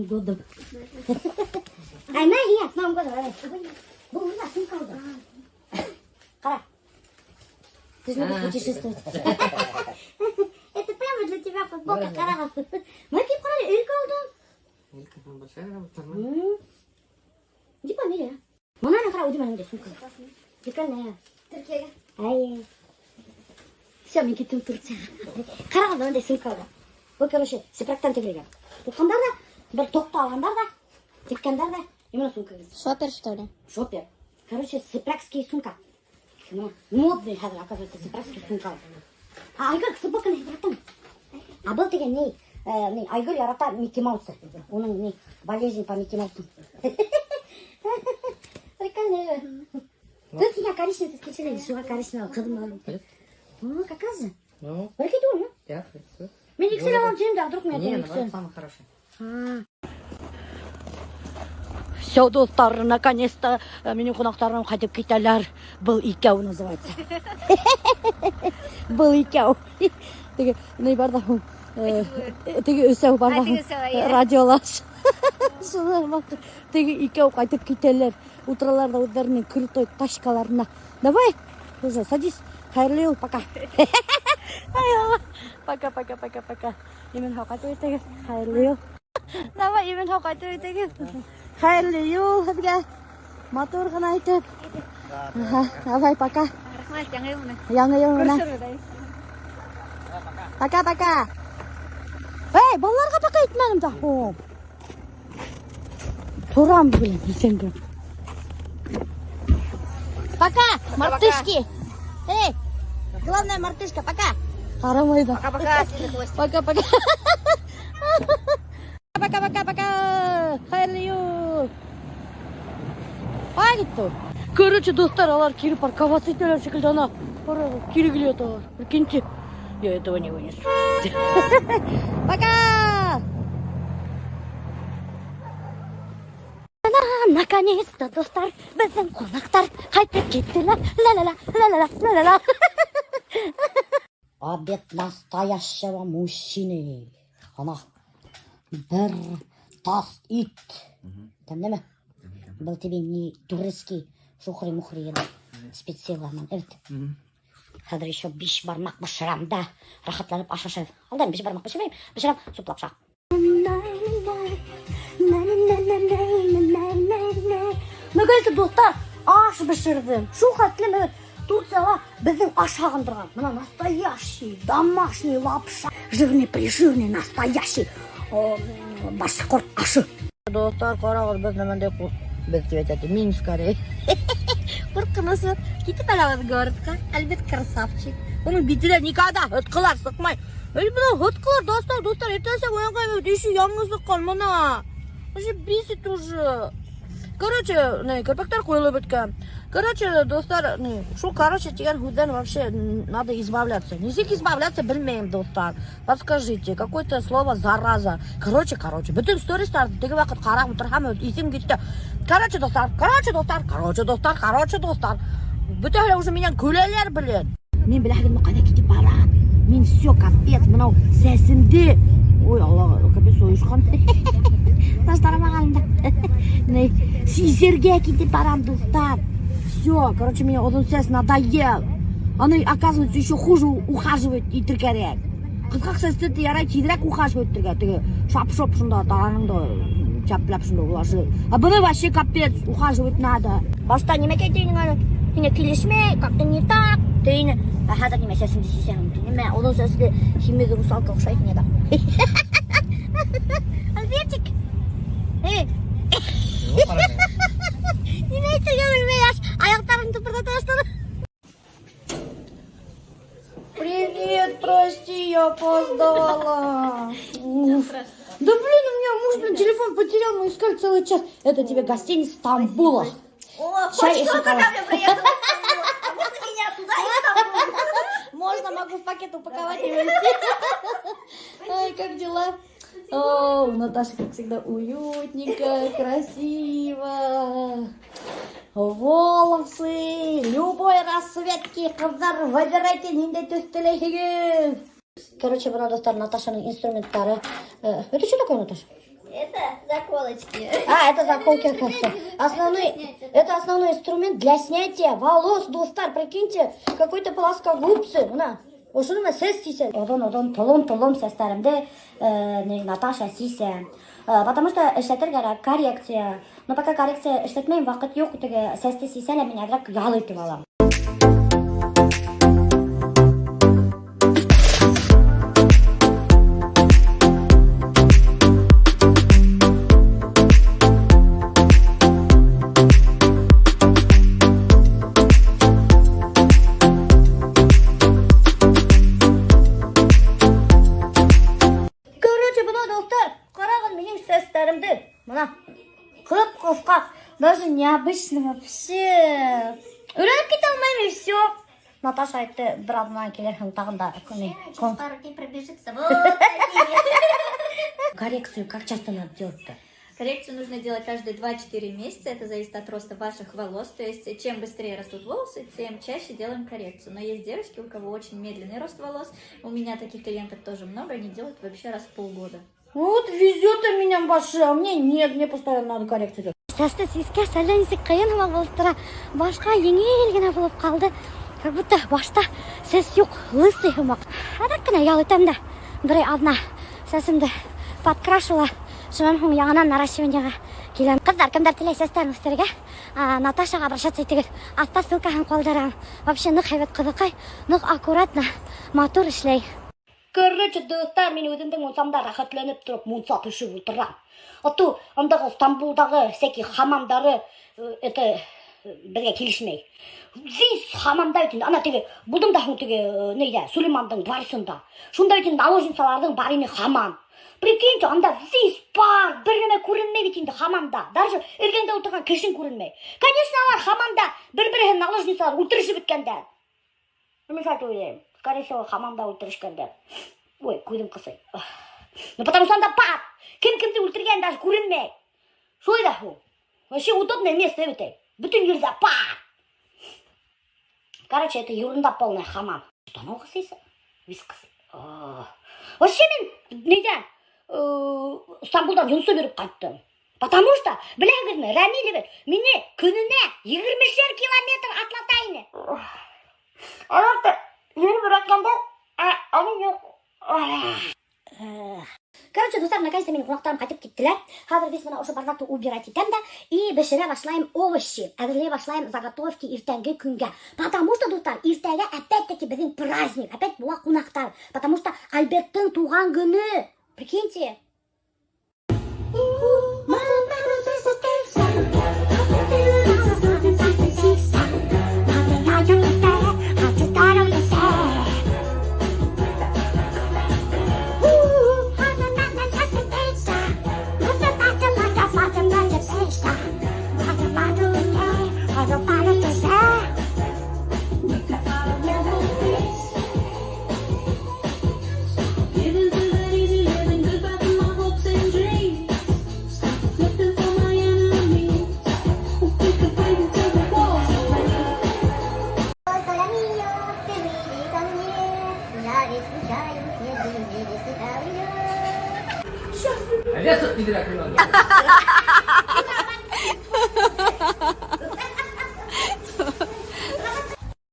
Новым годом. Ай, мә, һиңә, с Новым годом, давай. Был уйна, сумка алды. Ҡара. Ты же любишь путешествовать. Это прямо для тебя футболка, ҡарағыҙ. Мә, кейеп ҡара, элька алдым. Элька там большая работа, нормально. Иди померяй, а. Бына ҡара, үҙемә ниндәй сумка. Прикольная. Төркиәгә. Ай. Все, мин киттем Турцияға. Ҡарағыҙ, бындай сумка алдым. Был, короче, сепрактан тегелгән. Туҡҡандар ҙа, бер тоҡты алғандар ҙа, теккәндәр ҙә, именно сумка. Шопер, что ли? Шопер. Короче, сепракский сумка. Ну, модный хәҙер, оказывается, сепракский сумка. А Айгөл футболканы ярата. А был тигән ни, ни, Айгөл ярата Микки Маусы. Уның ни, болезнь по Микки Маусу. Прикольно. Тут һиңә коричневый төҫ килешә, шуға коричневый ҡыҙым алдым. Пойдет? Ну, как раз же. Ну, Бәләкәй түгелме? я хочу. Мин XL алам тинем дә, вдруг Не, мин наоборот, самый хороший. Все, дуҫтар, наконец-то минең ҡунаҡтарым ҡайтып китәләр. Был икәү называется. Был икәү. Теге, ни бар ҙа һуң? Теге өсәү бар ҙа А, теге өсәү, эйе. Радиола. Шуны теге икәү ҡайтып китәләр. Ултыралар ҙа үҙҙәренең крутой тачкаларына. Давай, уже садись. Хәйерле юл, пока. Ай, Алла. Пока, пока, пока, пока. Имен һау ҡайтып етегеҙ. Хәйерле юл. Давай, имен һау ҡайтып етегеҙ. Хәйерле юл һеҙгә. Матур ғына итеп. Аха, давай, пока. Рәхмәт, яңы йыл менән. Яңы йыл менән. Күрешербеҙ. Пока, пока. Эй, балаларға пока әйтмәнем дә. О. Торам, блин, иҫәнгә. Пока, мартышки. Эй, главное мартышка, пока. Ҡарамай ҙа. Пока-пока, синий хвостик. Пока, пока. Пока, пока, пока. Хәйерле юл. Ҡайҙа китте ул? Короче, дуҫтар, улар кире парковаться итәләр шикелле ана. Ҡарағыҙ, кире килә улар. Прикиньте. Я этого не вынесу. Пока! Наконец-то, дуҫтар, беҙҙең ҡунаҡтар ҡайтып киттеләр. Ла-ла-ла, ла-ла-ла, ла-ла-ла. Обед настоящего мужчины. Ана бер тас ит. Тәмлеме? Был тебе не турецкий шухри-мухри еді. Специалынан. Evet. Хәҙер еще бишбармаҡ бешерәм дә. Рәхәтләнеп аш ашайбыҙ. Алдан бишбармаҡ бешермәйем. Бешерәм суп лапша. Наконец-то, дуҫтар, аш бешерҙем. Шул хәтлем Турцияла беҙҙең аш һағындырған. Бына настоящий домашний лапша. Жирный, прижирный, настоящий башҡорт ашы. Дуҫтар, ҡарағыҙ, беҙ ниндәй беҙ тип әйтә, мин скорее. Ҡурҡыныс. Китеп алабыҙ городҡа. Альберт красавчик. Уның битенә никогда һытҡылар сыҡмай. Эй, бына һытҡылар, дуҫтар, дуҫтар, иртәнсәк уянған еще яңы сыҡҡан бына. Уже бесит уже. Короче, ни, керпектәр ҡойолоп бөткән. Короче, дуҫтар, ни, шул короче тигән һүҙҙән вообще надо избавляться. Нисек избавляться, белмәйем, дуҫтар. Подскажите, какое-то слово зараза. Короче, короче, бөтөн стористарҙы теге ваҡыт ҡарап ултырһам, иҫем китте. Короче, дуҫтар, короче, дуҫтар, короче, дуҫтар, короче, дуҫтар. Бөтәһе лә уже минән көләләр, блин. Мин беләһегеҙме, ҡайҙа китеп барам? Мин все, капец, бынау сәсемде. Ой, Алла, капец, ойошҡан. Таштарамаған да. Ни, сисергә китеп барам, дуҫтар. Все, короче, мне оҙон сәс надоел. Аны, оказывается, еще хуже ухаживать итер кәрәк. Ҡыҫҡа сәсте ярай тиҙерәк ухаживать итергә. Теге шап-шоп шунда тараныңды чаплап шунда улашы. А быны вообще капец, ухаживать надо. Башта нимәкәй тинең әле? Һиңә килешмәй, как-то не так. Тине. Ә хәҙер нимә сәсеңде сисәм? Нимә, оҙон сәсле һимеҙ русалка оҡшай һиңә дә. Альбертик. Эй, нимә әйтергә белмәй, аш аяҡтарын тыпырҙата башланы. Привет, прости, я опоздала. Уф. Да блин, у меня муж, блин, телефон потерял, мы искали целый час. Это тебе гостиница Стамбула. О, Чай хоть и кто-то шоколад. ко мне приехал из Стамбула. А можно меня туда из Стамбула? Можно, могу в пакет упаковать и увезти. Ай, как дела? О, у Наташи, как всегда, уютненько, красиво. Волосы, любой расцветки, ҡыҙҙар, выбирайте, ниндәй төҫ теләйһегеҙ. Короче, бына, дуҫтар, Наташаның инструменттары. Это что такое, Наташа? Это заколочки. А, это заколки, оказывается. Основной, это основной инструмент для снятия волос, дуҫтар. Прикиньте, какой-то плоскогубцы. Бына, ошоно менән сәс сисә. Оҙон-оҙон, толом-толом сәстәремде не, Наташа сисә. Потому что эшләтер кәрәк, коррекция. Но пока коррекция эшләтмәйем, ваҡыт юҡ, теге сәсте сисә лә мин әҙерәк ял итеп алам. Короче, бына, дуҫтар, ҡарағыҙ минең сәстәремде. Бына, ҡып-ҡыҫҡа, даже необычно вообще. Өйрәнеп китә алмайым и все. Наташа әйтте, бер аҙнанан килерһең тағын да ни, Через пару дней пробежится. Вот такие. Коррекцию как часто надо делать-то? Коррекцию нужно делать каждые 2-4 месяца, это зависит от роста ваших волос, то есть чем быстрее растут волосы, тем чаще делаем коррекцию. Но есть девочки, у кого очень медленный рост волос, у меня таких клиенток тоже много, они делают вообще раз в полгода. Вот везет у меня башы, а мне нет, мне постоянно надо коррекцию делать. Сәсте сискәс әллә нисек ҡыйын һымаҡ булып тора. Башҡа еңел генә булып ҡалды. Как будто башта сәс юҡ, лысый һымаҡ. Әҙерәк кенә ял итәм дә, бер аҙна сәсемде подкрашила. Шунан һуң яңынан наращиваниеға киләм. Ҡыҙҙар, кемдәр теләй сәстәрен үҫтерергә, Наташаға обращаться итегеҙ. Аҫта ссылкаһын ҡалдырам. Вообще ныҡ һәйбәт ҡыҙыҡай, ныҡ аккуратно, матур эшләй. Короче, дуҫтар, мин үҙемдең мунсамда рәхәтләнеп тороп мунса төшөп ултырам. А то андағы Стамбулдағы всякие хамамдары это беҙгә килешмәй. Весь хамамда бит инде, ана теге булдым да һуң теге нейҙә, Сулеймандың дворцында. Шунда бит инде наложницаларҙың бар ине хамам. Прикиньте, анда весь пар, бер нәмә күренмәй бит инде хамамда. Даже эргәңдә ултырған кешең күренмәй. Конечно, алар хамамда бер-береһен наложницалар үлтерешеп бөткәндәр. Мин шулай уйлайым. Скорее всего, хамамда үлтерешкәндәр. Ой, күҙем ҡысый. Ну, потому что анда пар. Кем кемде үлтергән даже күренмәй. Шулай да һуң. Вообще удобное место бит. Бөтөн ерҙә пар. Короче, это ерунда полная хамам. Что анау ҡысыйсы? Вис ҡысый. Вообще мин нейҙән Стамбулдан йонсоп йөрөп ҡайттым. Потому что, беләһегеҙме, Рәмил бит мине көнөнә 20 километр атлата ине. Аяҡта йөрөп өйрәткәндә, әле юҡ. Короче, дуҫтар, наконец-то минең ҡунаҡтарым ҡайтып киттеләр. Хәҙер весь бына ошо бардакты убирать итәм дә и бешерә башлайым овощи. Әҙерләй башлайым заготовки иртәнге көнгә. Потому что, дуҫтар, иртәгә опять-таки беҙҙең праздник, опять була ҡунаҡтар. Потому что Альберттың тыуған көнө. Прикиньте. Living through that easy living, goodbye to my hopes and dreams. Stop looking for my enemies. We could fight until the walls break. Доля впервые ко мне. Я ведь случайно не видели. Лесу не